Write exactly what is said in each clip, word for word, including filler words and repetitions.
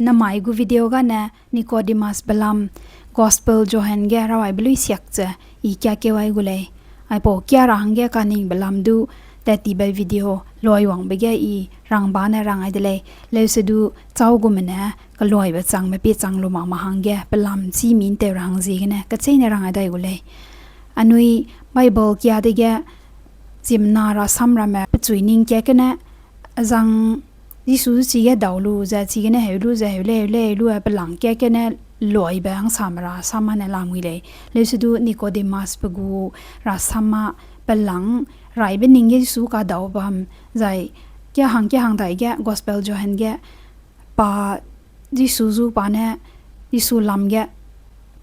Namai gu video gane Nicodemus belam Gospel Johan ge rawaibe luisiak ze i kiakeu ai gu lei. Aipau kia ra hangge kaningbe lam du tat tibe video luiwangbe ge i rangba ne rang ai de lei. Leusedu châu gume ne keluibe changbe pie chang lu mak ma hangge pelam chî mi ’ntew ra hang ziegene kecheîne rang ai dai gu lei. Anui Bible kia dege ziemmena rasam ramme pechui ning kat gene azang Jisu chige dau lu ze, chigene heu lu ze, heu lei, heu lei, heu lu, eh, pelang kat gene luibe hangsame rasam â ne lamui lei. Leusedu Nicodemus pe gu rasam â pelang raibe ning ge Jisu kadau bam, zai kia hang kia hang dai ge Gospel Johan ge pa Jisu zu pa ne Jisu lam ge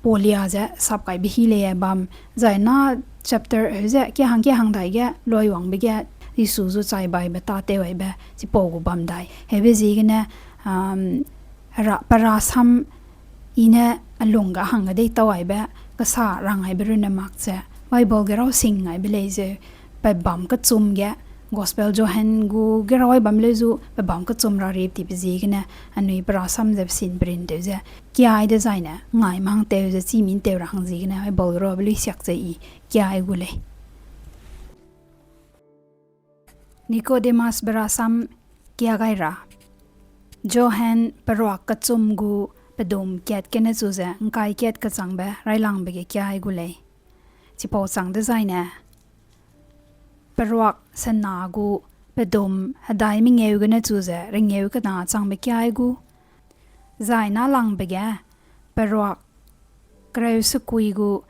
paulia ze sap kaibe hi lei bam, zai na chapter heu ze kia hang kia hang dai ge luiwangbe ge Jisu zu chai baibe tâtew aibe chipau gu bam dai. Heube ziegene, um, ra, pe rasam i ne a lung ge hangge deîtau aibe, kesa rang aibe runne mak ze, Bible ge raw sing aibe lei zeu, pe bam kechum ge, Gospel Johan gu ge raw ai bam leu zu, pe bam kechum ra rip tibe ziegene, anui pe rasam ze pesin perin tew ze, kia ai dezaine, ngai mang tew ze, chî mi ’ntew ra hang ziegene, Bible ge rawbe luisiak ze i kia ai gu lei. Nicodemus be rasam kia gai ra. Johan peruak kechum gu pedum kat gene chu ze ’ngkai kat kechangbe railangbe ge kia ai gu lei. Chipau chang dezaine, peruak sena gu pedum hedai mengeu gene chu ze rengeu kena changbe kia ai gu. Zai nâlangbe ge, peruak kereu sekui gu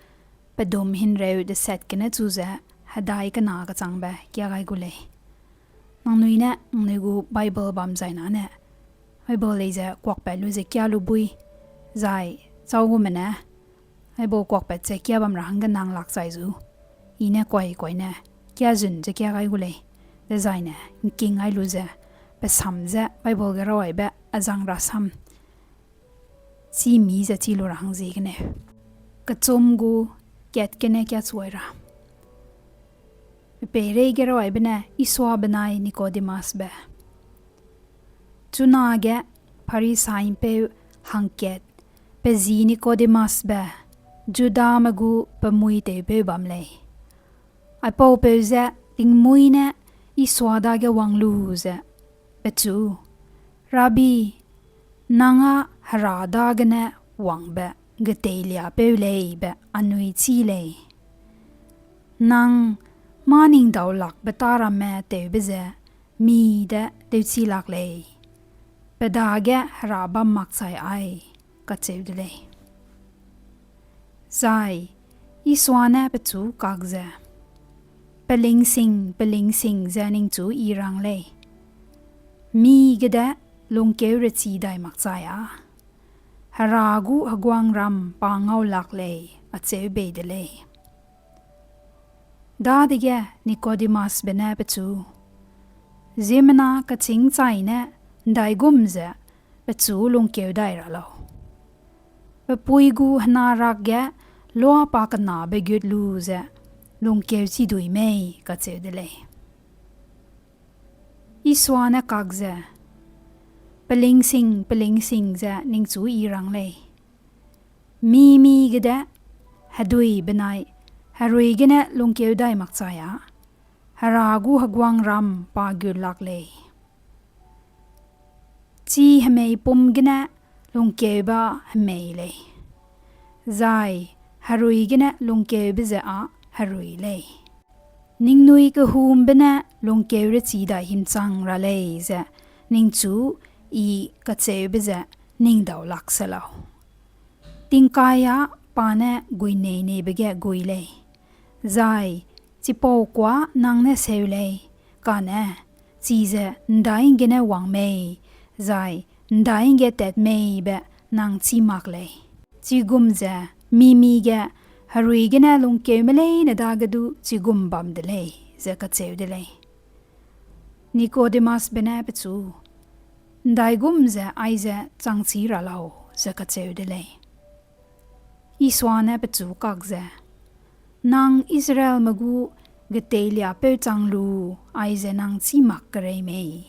pedum himreu deset gene chu ze hedai kena kechangbe kia gai gu lei. Nangnui ne nangnui gu Bible bam zai nane, Bible lei ze kuakpat lu ze kia lu bui, zai châu gume ne, Bible kuakpat ze kia bam ra hangge nang lak chai zu, i ne kuai kuai ne kia zun ze kia gai gu lei. Dezaine ’ngking ai lu ze, pe sam ze Bible ge raw aibe azang rasam chî mi ze chî lu ra hang ziegene, kechum gu kat gene kia chu ai ra. Pe peireige raw aibe ne Isua benai Nicodemus be. Chunage Pharisai'mpeu hangkat, pe ji Nicodemus be, Judame gu pe mui tewpeu bam lei. Aipaupeu ze tingmuî ne Isua dage wang lu ze, pechu, Rabbi, nang â Hera dagene wangbe geteiliapeu lei be anui chî lei. Nang mâ ning daulakbe tâ ramme tewbe ze mi de tewchi lak lei, pe dage Hera bam makchai ai, kacheu de lei. Zai Isua ne pechu kak ze, Pelingsing, pelingsing ze ningchu I rang lei, mi gede lungkeu rechi dai makchai â Hera gu heguangram pa ngau lak lei, acheu bei de lei. Dadege Nicodemusbe ne pechu, ziemmena kechîng chaine ’ndaigum ze pechu lungkeu dai ra lau? Pe pui gu henarakge lua pa kenabe gut lu ze lungkeu chi dui mei? kacheu de lei. Isua ne kak ze, pelingsing, pelingsing ze ningchu I rang lei, mi-mi gede hedui benai herui gene lungkeu dai makchai â Hera gu heguangram pa gut lak lei. Chi hemeipum gene lungkeube hemei lei, zai herui gene lungkeube ze â herui lei. Ningnui kehumbe ne lungkeu rechi dai himchang ra lei ze ningchu I kacheube ze ning dau lak se lau. Tingkai â pa ne guinei-neibe ge gui lei, zai chipau kuâ nang ne seu lei, kane chize ’ndaigene wang mei, zai ’ndaige tat mei be nang chî mak lei. Chigum ze mi-mi ge herui gene lungkeume leine dage du chigum bam de lei, ze kacheu de lei. Nicodemusbe ne pechu, ’ndaigum ze aize chang chî ra lau? ze kacheu de lei. Isua ne pechu kak ze, nang Israelme gu geteiliapeu chang lu aize nang chî mak kerei mei?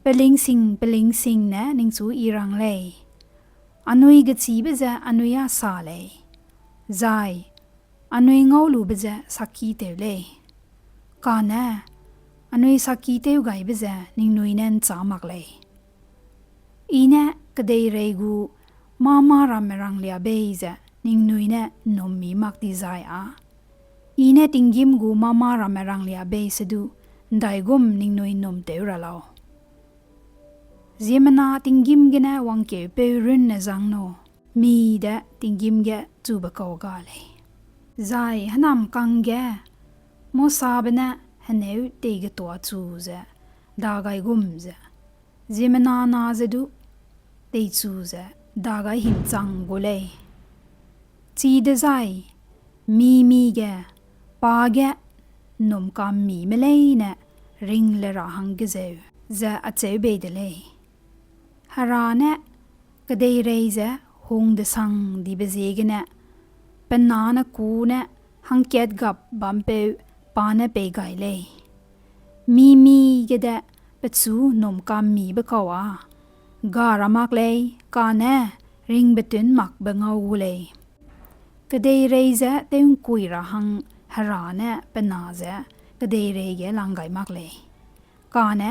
Pelingsing pelingsing ne ningchu I rang lei, anui gechîbe ze anui â sa lei, zai anui ngaulube ze sakki tew lei, kane anui sakki tewgaibe ze ningnui ne ’nchâ mak lei. I ne kedeirei gu mâ-mâ ramme ranglia bei ze ningnui ne ’nnum'mmi mak dizai â, I ne tinggîm gu mâ-mâ ramme ranglia bei sedu ’ndaigum ningnui ’nnumtew ra lau. Ziemmena tinggîm gene wangkeupeu runne zangno, mi de tinggîm ge chube kau ga lei, zai hênamkang ge Mosabe ne hêneu teigetuachu ze dagai gum ze, ziemmena na ze du teichu ze dagai hingchang gu lei. Chidezai mi-mi ge pa ge ’nnumka'mmime leine ring le ra hangge zeu, ze acheu bei de lei. Hera ne kedeirei ze hungdesang dibe ziegene pe na ne ku ne hangkat gap bampeu pa ne pei gai lei. Mi-mi gede pechu ’nnumka'mmibe kau â ga ra mak lei, kane ringbetun makbe ngau gu lei. Kedeirei ze tew'ngkui ra hang Hera ne pe na ze kedeirei ge lang gai mak lei, kane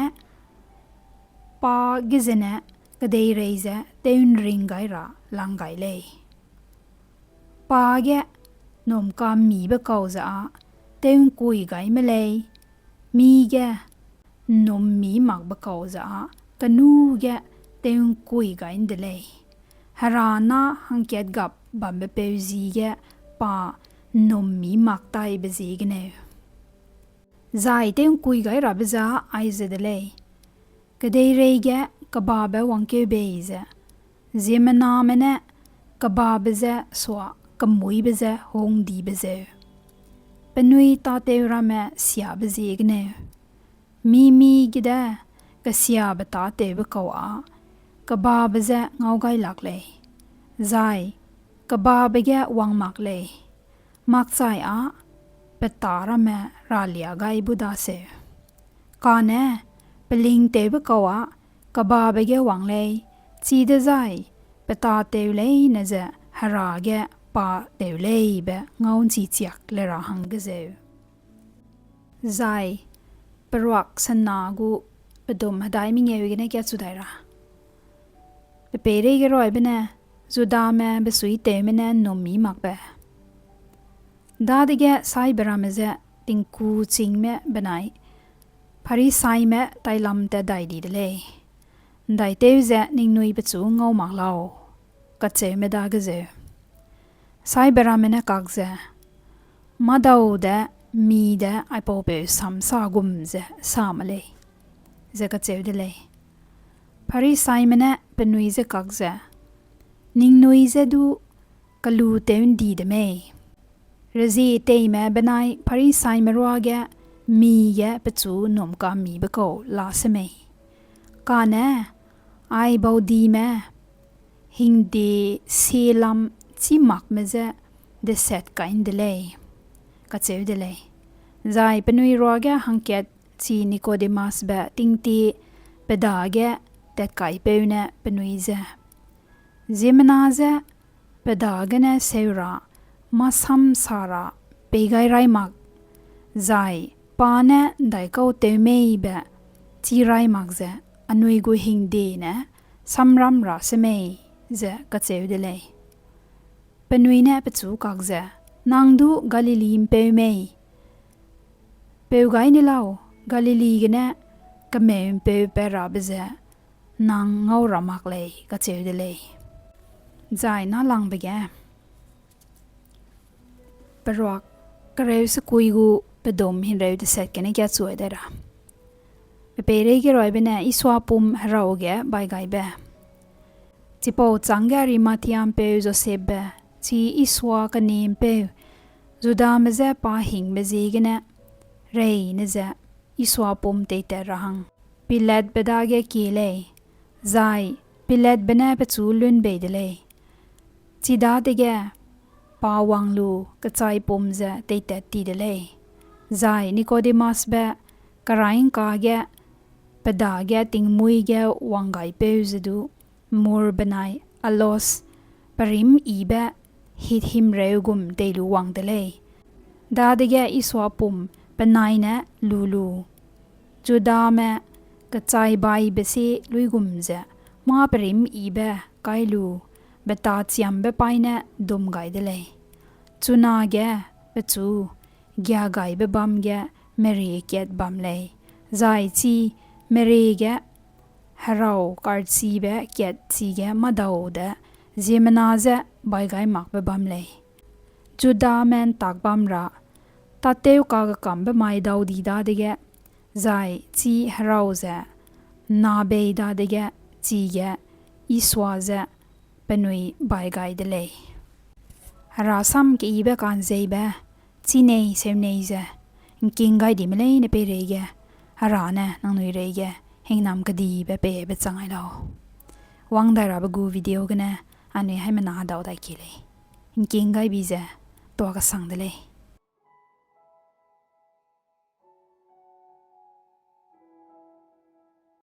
pa ge zene kedeirei ze tew'nring gai ra lang gai lei. Pa ge ’nnumka'mmibe kau ze â tew'ngkui gai me lei, mi ge ’nnum'mmi makbe kau ze â kenu ge tew'ngkui gai ’nde lei. Hera na hangkat gap bambe peu ji ge pa ’nnum'mmi mak taibe ziegeneu. Zai tew'ngkui gai rabe ze aize de lei: Kedeirei ge kebabe wangkeu bei ze, ziemmename ne kebabe je sua kemuîbe je hungdibe zeu, penui tâtew ramme siabe ziegeneu, mi-mi gede kesiabe tâtewbe kau â kebabe je ngau gai lak lei, zai kebabe ge wang mak lei, makchai â petâ ramme ralia gai bu daseu. Kane pelingtewbe kau â kebabe ge wang lei, chidezai petâtew leine ze Hera ge pa tew lei be ngau ’nchi chiak le ra hangge zeu. Zai peruak sena gu pedum hedai mengeu gene kiachu dai ra. Pe peireige ruaibe ne Judame besuitewme ne ’nnum'mmi makbe. Dadege saibe ramme je tingku chîngme benai Pharisaime tailam tat dai di de lei, ’ndaitew ze ningnui pechu ngau mak lau, kacheume dage zeu. Saibe ramme ne kak ze, Mâdau de mi de aipaupeu samsa gum ze sa me lei, ze kacheu de lei. Pharisaime ne penui je kak ze, Ningnui je du kelu tew ’ndi de mei? Rezie teime benai Pharisaime ruage mi ge pechu ’nnumka'mmibe kau la semei? Kane ai baudime hingde sielam chî makme je deset kai ’nde lei, kacheu de lei. Zai penui ruage hangkat chi Nikodemasbe tingtie pe dage tatkaipeu ne penui je, Ziemmena je pe dagene seu ra mâ sam sa ra pei gai rai mak, zai pa ne ’ndaikau tew mei be chî rai mak ze anui gu hingde ne samram ra semei? ze kacheu de lei. Penui ne pechu kak ze, Nang du Galili ’mpeu mei? Peu gai ni lau, Galili gene kemeu'mpeu pat rabe ze nang ngau ra mak lei, kacheu de lei. Zai nâlangbe ge peruak kereu sekui gu pedum himreu deset gene kiachu dai ra. Pe peireige ruaibe ne Isua pum herau ge baigaibe. Chipau chângge Arimathea ’mpeu Josepbe, chi Isua keni'mpeu, Judame je pa hingbe ziegene reine ze Isua pum teitat ra hang Pilatbe dage kie lei, zai Pilatbe ne pechu lun bei de lei. Chidadege pa wang lu kechaipum ze teitat ti de lei, zai Nikodemasbe keraîngka ge pe dage tingmuî ge wanggaipeu ze du, Mur benai Alos perîmyibe Hithimreu gum tei lu wang de lei. Dadege Isua pum penai ne lu lu, Judame kechaibaibe sie luigum ze mâ perîmyibe kai lu, beta chiambe paî ne dum gai de lei. Chunage pechu giagaibe bâm ge merie kat bam lei, zai chi merie ge herau karchibe kat chige mâdau de ziemmena je bai gai makbe bam lei. Judame ’ntak bam ra tâtew kagekambe mai dau di dadege, zai chi herau ze ’nna bei dadege, chige Isua je penui bai gai de lei. Hera sam keyibe ka'nzeibe, chî nei seu nei ze ’ngking gai dime leine peireige, Hera ne nangnui reige hingnam kedibe peibe chang gai lau. Wang dai rabe gu video gene anui haimena dau dai kie lei. ’Ngking gai bi ze tuâ kesang de lei.